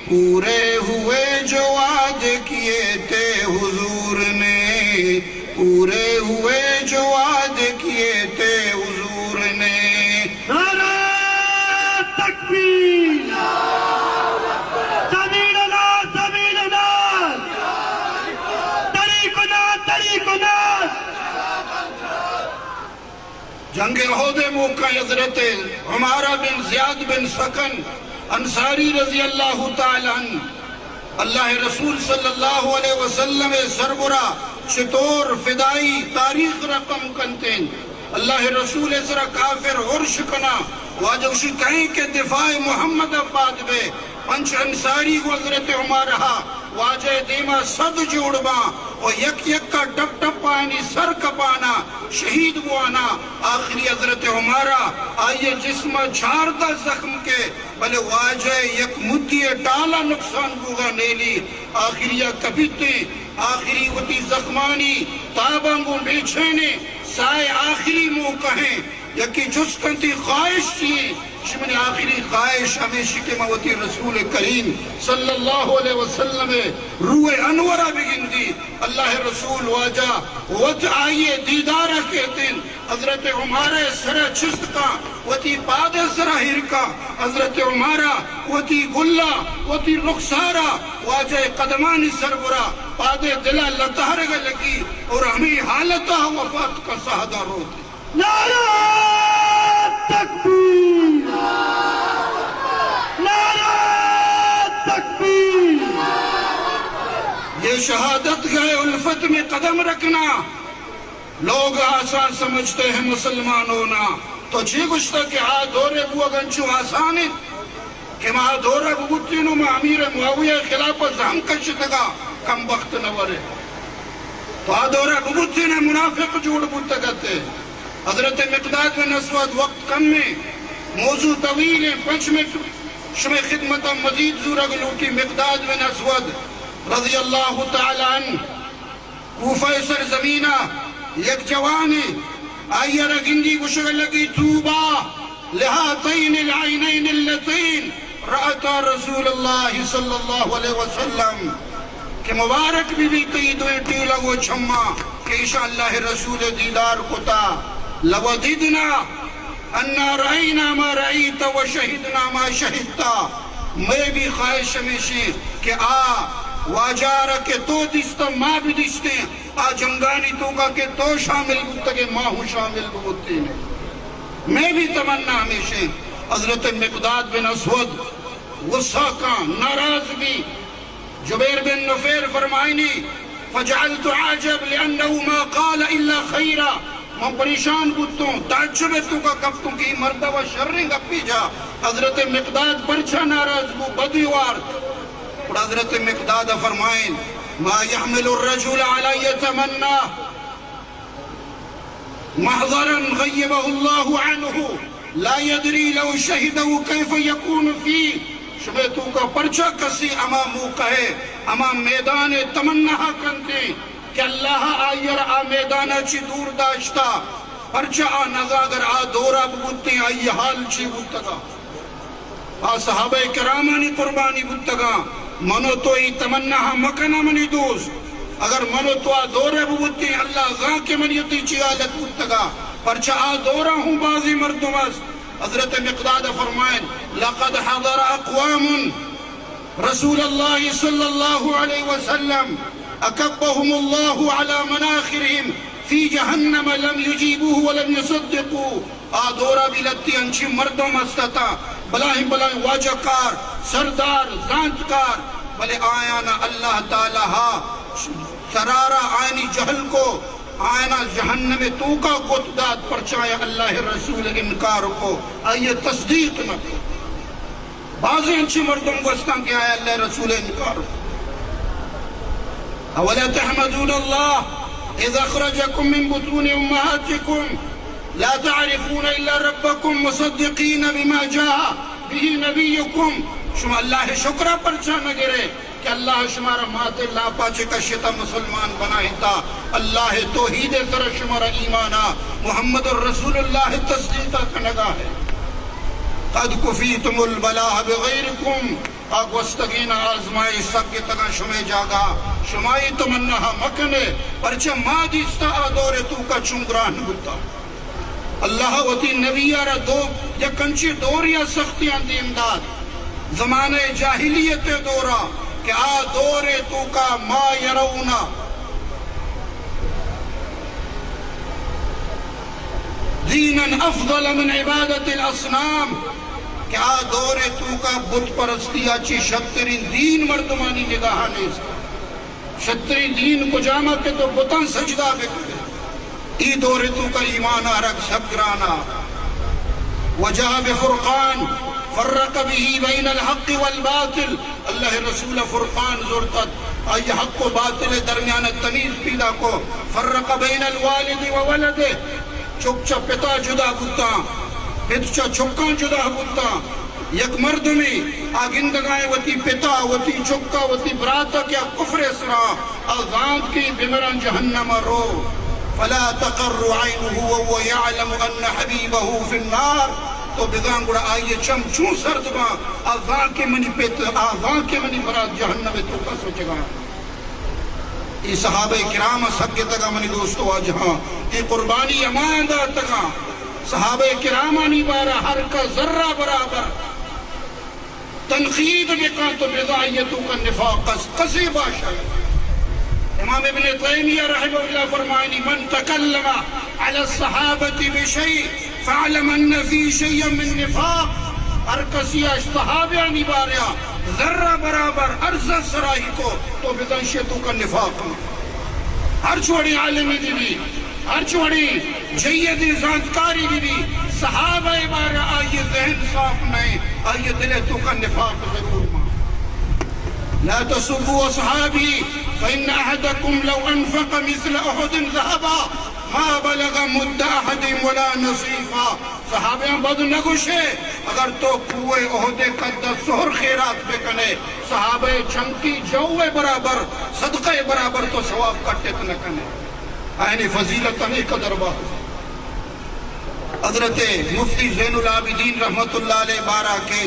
پورے ہوئے جو وعدے کیے تھے حضور نے، پورے ہوئے جو وعدے کیے تھے حضور نے۔ نعرہ تکبیر! زمین النار، زمین النار! تری کنار، تری کنار! جنگ احد ءِ موقع ءَ حضرت عمارہ بن زیاد بن سکن انصاری رضی اللہ تعالی عنہ اللہ ءِ رسول صلی اللہ علیہ وسلم ءِ سربرا چتور فدائی تاریخ رقم کنت انت۔ اللہ ءِ رسول ءِ سرا کافر ارش کنا، واجہ گوشی کئے کہ دفاع محمد ءَ پاد بے۔ پنچ انصاری گوں حضرت عمارہ ءَ واجہ ءِ دیما سد جوڑ باں و یک یک ءَ ٹپ ٹپ آیانی سر کپانا، شہید بوانا۔ آخری حضرت عمارہ، آئی ءِ جسم ءَ چاردہ زخم کے، بلے واجہ ءِ یک مدی ءِ ٹال ءَ نقصان بوگا نیلی۔ آخری ءَ کپیتیں، آخری وتی زخمانی تاباں گوں بے چینے، سائے آخری موقع ہیں۔ یکے جست کنت، تئی خواہش چی ایں؟ گوشی، منی آخری خواہش ہمیشی کہ من وتی رسول کریم صلی اللہ علیہ وسلم ءِ روح انور ءَ بگندی۔ اللہ ءِ رسول واجہ وت آئی ءِ دیدار ءَ کیت انت۔ حضرت عمارہ ءِ سر ءَ چست کاں، وتی پاد ءِ سر ءَ ایر کاں۔ حضرت عمارہ وتی گل ءَ، وتی رخسار ءَ واجہ ءِ قدمانی سربرا پاد ءِ دل ءَ لتہرگ ءَ لگی اور ہمے حالت ءَ وفات کا سہدا روت۔ نعرہ تکبیر! نعرہ تکبیر! یہ شہادت گاہ الفت میں قدم رکھنا لوگ آسان سمجھتے ہیں، مسلمان ہونا۔ تو چی گوشتا کہ آ دور ءَ بوگ انچو آسان انت؟ کہ ما دور ءَ ببوتین و ما امیر معاویہ ءِ خلاف ءَ زہم کشتگا، کم بخت نہ ورے۔ تو آ دور ءَ ببوتین ءَ منافق جوڑ بوتگ ات۔ حضرت مقداد بن اسود، وقت کم ایں، موضوع طویل ایں، پنچ منٹ شمئے خدمت ءَ مزید زورگ لوٹی۔ مقداد بن اسود رضی اللہ تعالی عنہ کوفہ ءِ سرزمین ءَ یک جوانے، آئی ءَ را گندی گوشگ لگی، طوبی لہاتین العینین اللتین رأتا رسول اللہ صلی اللہ علیہ وسلم، کہ مبارک بہ بیت تئی دوئیں ٹیلگ و چماں کہ ایشاں اللہ ءِ رسول ءَ دیدار کتا۔ لوددنا انا رأینا ما رأیت و شہدنا ما شہدت۔ مئے بھی خواہش ہمیشیں کہ آ واجہ ءَ را کہ تو دیستہ، ما بھی دیستیں، آ جنگانی توکا کہ تو شامل بوتگے، ما ہوں شامل بوتیں۔ مئے بھی تمنا ہمیشیں۔ حضرت مقداد بن اسود غصہ کاں، ناراض بی۔ جبیر بن نفیر فرمائنی، فجعلت اعجب لانه ما قال الا خیرا۔ من پریشان بوتوں، تعجب ءِ توکا کپتوں کہ اے مرد ءَ شریں گپے جا۔ حضرت مقداد پرچا ناراض بو، بدی وارت۔ گڑا حضرت مقداد ءَ فرمائیں، ما يحمل الرجل على يتمنى محضرا غيبه الله عنه، لا يدري لو شهده كيف يكون فيه۔ شمئے توکا پرچا کسے ہما موقع ءَ، ہما میدان ءَ تمنا کنتے کہ اللہ آئی ءَ را آ میدان ءَ چہ دور داشتا؟ پرچا آ نزا اگر آ دورا ببوتیں، آئی حال چی بوتگا؟ آ صحابہ کرامانی قربانی بوتگاں۔ من و تو اے تمنا ہم مکناں منی دوست۔ اگر من و تو آ دور ءَ ببوتیں، اللہ زان کہ منی و تئی چی حالت بوتگا۔ پرچا آ دورا ہوں بازیں مردم است۔ حضرت مقداد فرمائیں، لقد حضر اقوام رسول الله صلى الله عليه وسلم أكبهم الله على مناخرهم في جهنم لم يجيبوه ولم يصدقوه۔ آ دورا بھی لتی انچیں مردم است اتاں، بلاہیں بلاہیں واجہ کار، سردار، زانتکار، بلے آیانا اللہ تعالی ہا سرارا آیانی جہل کو، آیانا جہنم توکا کت دات، پرچایا اللہ رسول انکار کو، آئی تصدیق نہ کو۔ بازیں انچیں مردم گوستاں کہ آیا اللہ رسول انکار۔ اولا تحمدون الله اذ اخرجكم من بطون امهاتكم لا تعرفون الا ربكم مصدقين بما جاء به نبيكم۔ شما اللہ شکرا پرچا نہ گرے؟ کہ اللہ شمارا مات لاپا چہ کشتا مسلمان بنائینتا، اللہ توحید سر شمارا ایمانا، محمد الرسول اللہ تصدیقا کنگا ہے۔ قد کفیتم البلاء بغیرکم، آ گوستگین آزمائش سگتگاں شمے جاگا، شمائی تمنا مکنے، پرچہ ما دیستا آ دور توکا چون گران بوتا۔ اللہ وتی نبی ء را دو یک انچیں دورے ء سختیاں دیم دات، زمانہ جاہلیت ء دورا، کہ آ دور ء توکا ما یرون دینا افضل من عبادت الاصنام، کہ آ دور ء توکا بت پرستی ء چی شترین دین مردمانی نگاہ ء نیست۔ شتریں دین کجام ء کہ تو بتاں سجدہ بکن؟ ای دور ء توکا ایمان آرگ سک گرانا۔ وجاء بفرقان فرق به بین الحق والباطل۔ اللہ رسول فرقان زرتت، آئی حق و باطل درمیان تمیز پیدا کو۔ فرق بین الوالد و ولده، چک چہ پتا جدا بوتاں، پت چہ چکاں جدا بوتاں۔ یک مردمے آ گندگائیں وتی پتا، وتی چکا، وتی براتا کہ آ کفر سرا، آ زانت کہ بمراں جہنم رو۔ فلا تقر عینه وهو یعلم ان حبیبه فی النار۔ تو بزان گڑا آئی چم چون سرد باں، آ زان کہ منی پت، آ زان کہ منی برات جہنم توکا سوچگا۔ اے صحابہ کرام سگتگا منی دوست واجہاں، اے قربانی امان داتگا۔ صحابہ کرامانی بارا ہر کا ذرہ برابر تنقید بکن تو بزان آئی توکا نفاق است، کسے باشد۔ امام ابن تیمیہ رحمہ اللہ فرمائنی، من تکلم علی الصحابة بشیء فاعلم ان فی شیئا من نفاق۔ ہر کسی اش صحابیانی باریا ذرہ برابر عرض سرائی کو تو بزان شے توکا نفاق۔ ہر چوڑی عالمی بی بی، ہر چوڑی جیدی زانتکاری بی بی، صحابہ بارہ آئی ذہن صاف نہیں، آئی دل توکا نفاق ضرور ماں۔ لا تسبوا اصحابی فان احدکم لو انفق مثل احد ذهبا ما بلغ مد احدهم ولا نصیفا۔ صحابیاں بد نہ گوشے، اگر تو کوہ احد قد سہر خیرات بکنے، صحابہ چنکی جو برابر، صدقہ برابر تو ثواب کٹت نہ کنے۔ آئینی فضیلت ہمیں قدر با۔ حضرت مفتی زین العابدین رحمت اللہ علیہ بارہ کے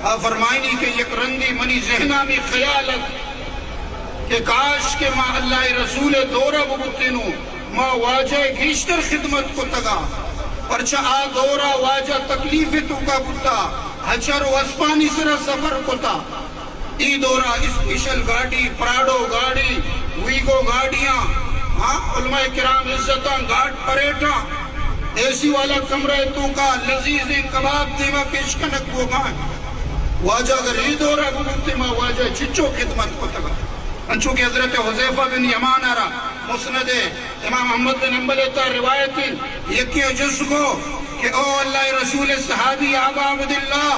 آ فرمائنی کہ یک رندی منی ذہنا می خیال ات کہ کاش کہ ما اللہ رسول دورہ ببوتینوں، ما واجہ گیشتر خدمت کتگا، پرچہ آ دورا واجہ تکلیف توکا بوتا، ہچر و اسپانی سرا سفر کتا۔ ای دورا اسپیشل گاڑی، پراڈو گاڑی، ویگو گاڑیاں، ہاں، علماء کرام عزتاں، گارڈ پریڈاں، اے سی والا کمرہ توکا لذیذیں کباب دیما پیش کنگ بوگاں۔ واجہ اگر ای دورا ببوتے ما واجہ چچو خدمت کتگا۔ انچو کہ حضرت حذیفہ بن یمان را مسند امام احمد بن حنبل تا روایت، یکی جست کو کہ او اللہ رسول صحابی ابا عبداللہ،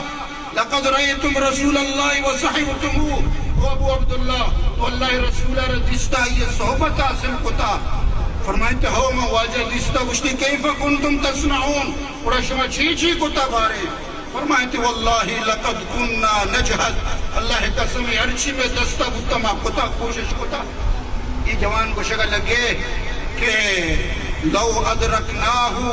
لقد رأيتم رسول الله وصحبتموه، او ابو عبداللہ، تو اللہ رسول را دیستا، یہ صحبت حاصل کتا؟ فرمائیتے ہو ما واجہ دیستا۔ گوشتی کیف کنتم تصنعون، گڑا شما چی چی کتا بارے؟ فرمائیتے والله لقد كنا نجهد، اللہ قسم ہرچی میں دستا بوتا ما کتا، کوشش کتا۔ یہ جوان گوشگا لگے کہ لو ادركناه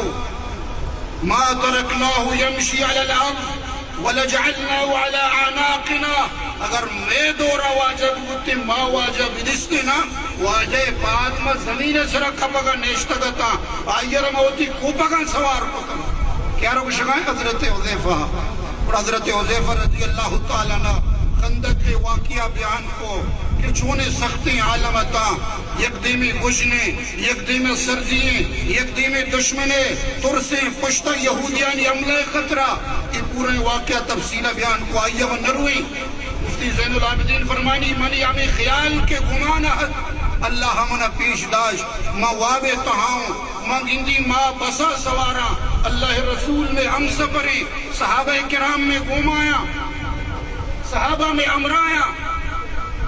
ما تركناه يمشي على الأرض ولجعلناه على أعناقنا۔ اگر مے دورا واجہ بوتے، ما واجہ بدستے نا، واجہ پاد ما زمین سرا کپگا نشتگتا، آئیر ما وتی کوپگا سوار کتا۔ کیا رو گوشگا حضرت حذیفہ؟ اور حضرت حذیفہ رضی اللہ تعالی عنہ خندق واقعہ بیان کو کہ چونے سختی عالمتا، یک دیمی گشنے، یک دیمے سردی، یک دیمے دشمنے، ترسیں پشتا یہودیانی حملہ خطرہ، یہ پورے واقعہ تفصیل بیان کو آئیے و نروی۔ مفتی زین العابدین فرمانی، منی ہمیں خیال کے گمان ات، اللہ ہمنا پیش داشت، ما واب تہاؤں، ما گندی ما بسا سواراں، اللہ رسول میں ہم سفری، صحابہ کرام میں گومایا۔ صحابہ میں امرایا،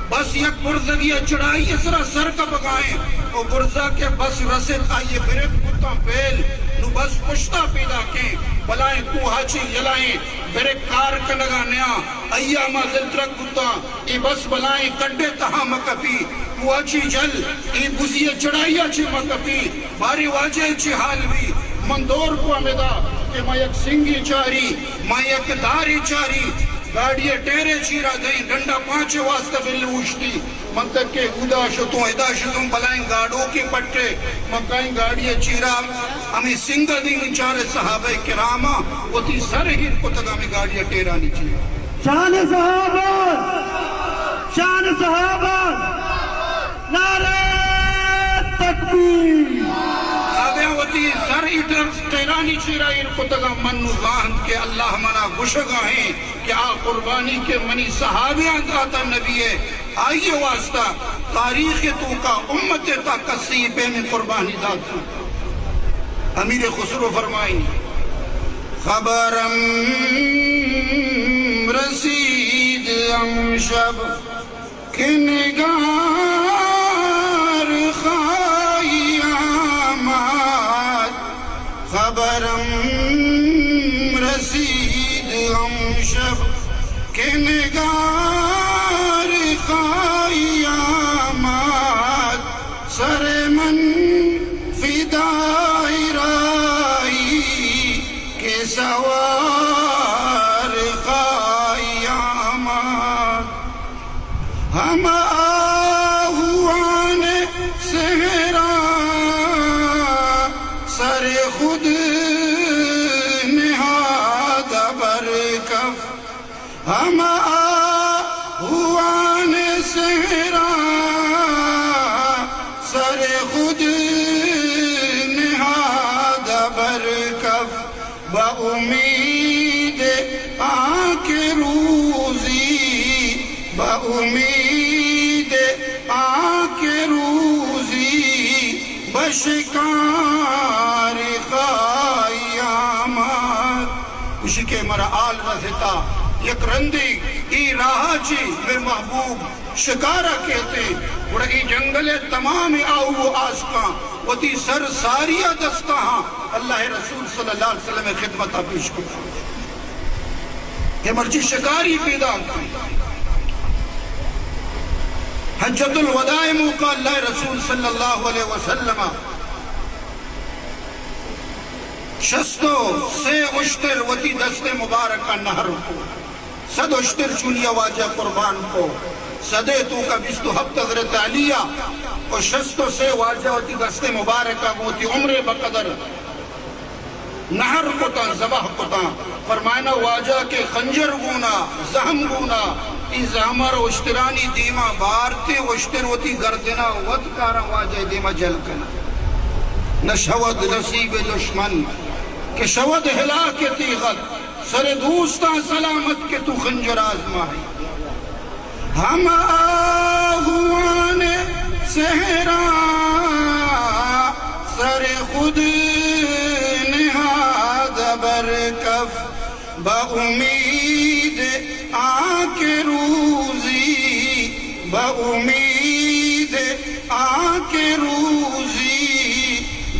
بس یک برزگی چڑھائی سرا سر کپگائیں، او برزا کہ بس رسد آئیے برد تاں پیل، نوں بس پشتا پیداکیں، بلائیں کوہا چہ یلائیں برک کار کنگا نیاں، ایاما دلترک بوتاں، اے بس بلائیں کڈے تہا مکپی، کوہا چی جل، اے بزی چڑھائیا چی مکپی، بارے واجہ چی حال بی، من دور کو ہمدا کہ ما یک سنگی چاری، ما یک داری چاری، گاڑی ٹیرے چیرا دئیں، ڈنڈا پانچے واسطہ بل اوشتی۔ من تکے اودا شتوں، ادا شتوں، بلائیں گاڑوکے پٹے، من کائیں گاڑی چیرا، ہمیں سنگا دی من چارے صحابہ کراما، وتی سر ہیر کتگا ہمیں گاڑی ٹیرانی چیرا۔ شان صحابہ، شان صحابہ، نعرہ تکبیر۔ صحابہ وتی سر ہیر ٹیرانی چیرا ہیر کتگا، من نو زانت کہ اللہ منا گشگا ہیں۔ کہ آ قربانی کہ منی صحابیاں داتا نبی ء، آئی ء واسطہ تاریخ ء توکا امت ء تا کسی پیمیں قربانی دات۔ امیر خسرو فرمائی، خبرم رسید امشب کہ نگار خواہی آمد، خبرم رسید امشب کہ نگار خواہی آمد، سر من فدای راہی کہ سوار خواہی آمد۔ ہم آہوان سہرا سر خود نہاد بر کف، ہم آہوان سہرا سر خود نہاد بر کف۔ بہ امید آنکہ روزی، بہ امید آنکہ روزی بہ شکار خواہی آمد۔ گوشی کہ مرا حال رستا یک رندی ای راہ چی مئے محبوب شکارا کیتے، گڑا ای جنگل ء تمام آہو و آسکاں وتی سر ساری ء دستاں ہاں اللہ ء رسول صلی اللہ علیہ وسلم ء خدمت ء پیش کت کہ مرچی شکاری پیدا کن۔ حجۃ الوداع ء موقع اللہ ء رسول صلی اللہ علیہ وسلم ء شست و سے اشتر وتی دست مبارک ء نہر کو۔ صد اشتر چونیا واجہ قربان کو، صدے توکا بیست و ہپت حضرت علی ء و شست و سے واجہ وتی دست مبارک ء گوں وتی عمر بقدر نہر کتاں، ذبح کتاں۔ فرمائنا واجہ کہ خنجر گونا، زہم گونا، ای زہمر اشترانی دیما بارتے، اشتر وتی گردنا وت کاراں واجہ دیما جل کنا۔ نہ شود نصیب دشمن کہ شود ہلاک تیغت، سر دوستاں سلامت کہ تو خنجر آزمائے۔ ہم آہوان سہرا سر خود نہاد بر کف، بہ امید آنکہ روزی، بہ امید آنکہ روزی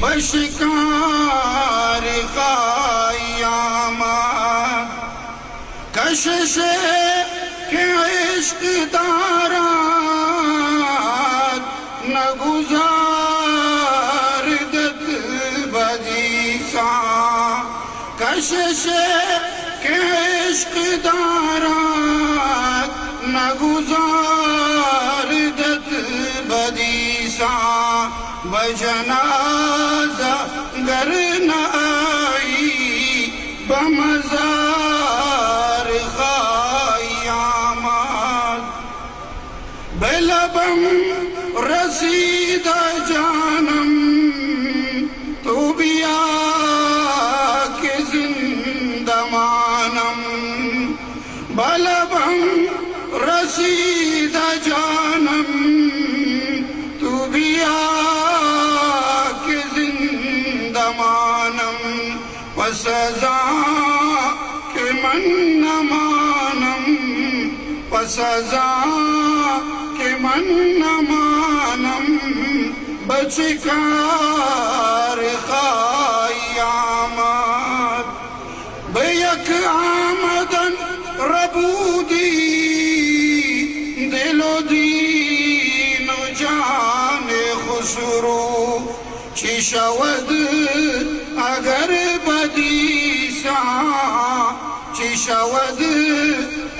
بہ شکار خواہی آمد۔ کشش کہ عشق دارد نگذاردت بدیساں، کشش کہ عشق دارد نگذاردت بدیساں، بہ جنازہ گر نہ آئی بہ مزار خواہی آمد۔ بہ لبم رسید جانم تو بیا کہ زندہ مانم، بہ لبم رسید جانم تو بیا کہ زندہ مانم۔ پس از آں کہ من نہ مانم، پس از آں کہ من نہ مانم، بہ چہ کار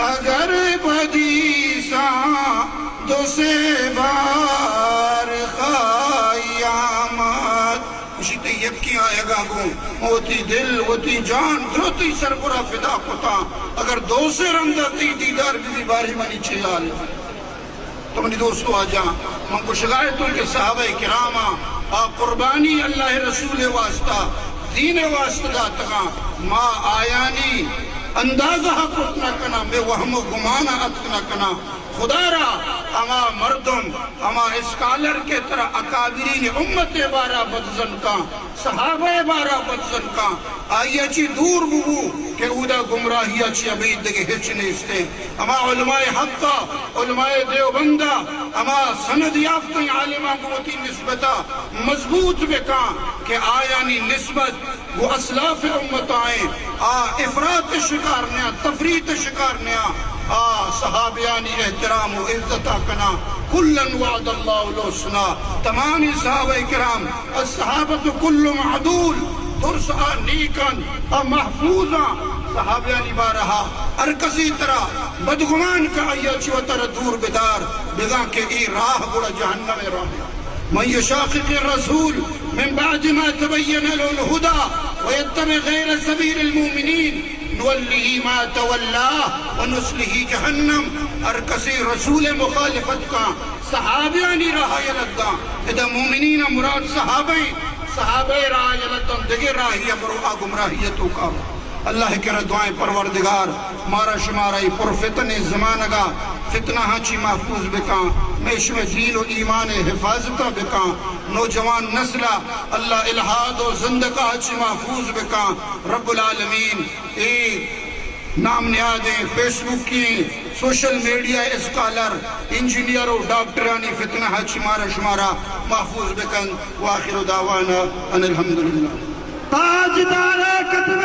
اگر بدیساں دو سے بار خواہی آمد۔ گوشی تئی یکیں آیگا گوں وتی دل، وتی جان، درو تئی سربرا فدا کتاں۔ اگر دو سے رندا تئی دیدار ببی، باریں منی چے حال؟ تو منی دوست واجہاں، من گوشگا اتوں کہ صحابہ کراماں آ قربانی اللہ رسول واسطہ، دین واسطہ داتگاں، ما آیانی اندازہ کت نہ کناں، مئے وہم و گمان اتک نہ کناں۔ خدا را ہما مردم، ہما اسکالر کہ ترا اکابرین امت بارا بدزن کاں، صحابہ بارا بدزن کاں، آئی ء چی دور ببو کہ اودا گمراہی ء چی ابید دگہ ہچ نیستیں۔ ہما علماء حق ء، علماء دیوبند ء، ہما سند یافتیں عالماں گوں وتی نسبت ء مضبوط بکاں کہ آیانی نسبت گوں اسلاف امت آئیں، آ افراط شکار نیاں، تفریط شکار نیاں، آ صحابیانی احترام و عزت ء کناں۔ کلا وعد اللہ الحسنی، تمامی صحابہ کرام، الصحابۃ کلہم عدول، درس آ نیکن، آ محفوظاں۔ صحابیانی بارہا ہر کسی ترا بدگمان کہ آئی ء چہ وترا دور بدار، بزاں کہ اے راہ گڑا جہنم ء راہ۔ من یشاقق الرسول من بعد ما تبین له الهدی ویتبع غیر سبیل المؤمنین نوله ما تولی ونصله جہنم۔ ہر کسی رسول مخالفت کاں، صحابیانی راہ یلہ داں، ادا مومنین مراد صحابہ ایں، صحابہ راہ یلہ داں، دگہ راہی ء برو، آ گمراہی ء توکا۔ اللہ ء کرا دعائیں، پروردگار مارا شمارا اے پر فتنیں زمانگا فتنہ ہاں چی محفوظ بکاں، مئے شمئے دین و ایمان ء حفاظت ء بکاں، نوجوان نسل ء اللہ الحاد و زندقہ چی محفوظ بکاں۔ رب العالمین اے نام نیادیں فیس بک کی، سوشل میڈیا اسکالر، انجینئر و ڈاکٹرانی فتنہ ء چہ مارا شمارا محفوظ بکن۔ وآخر دعوانا ان الحمدللہ۔ تاجدار قدم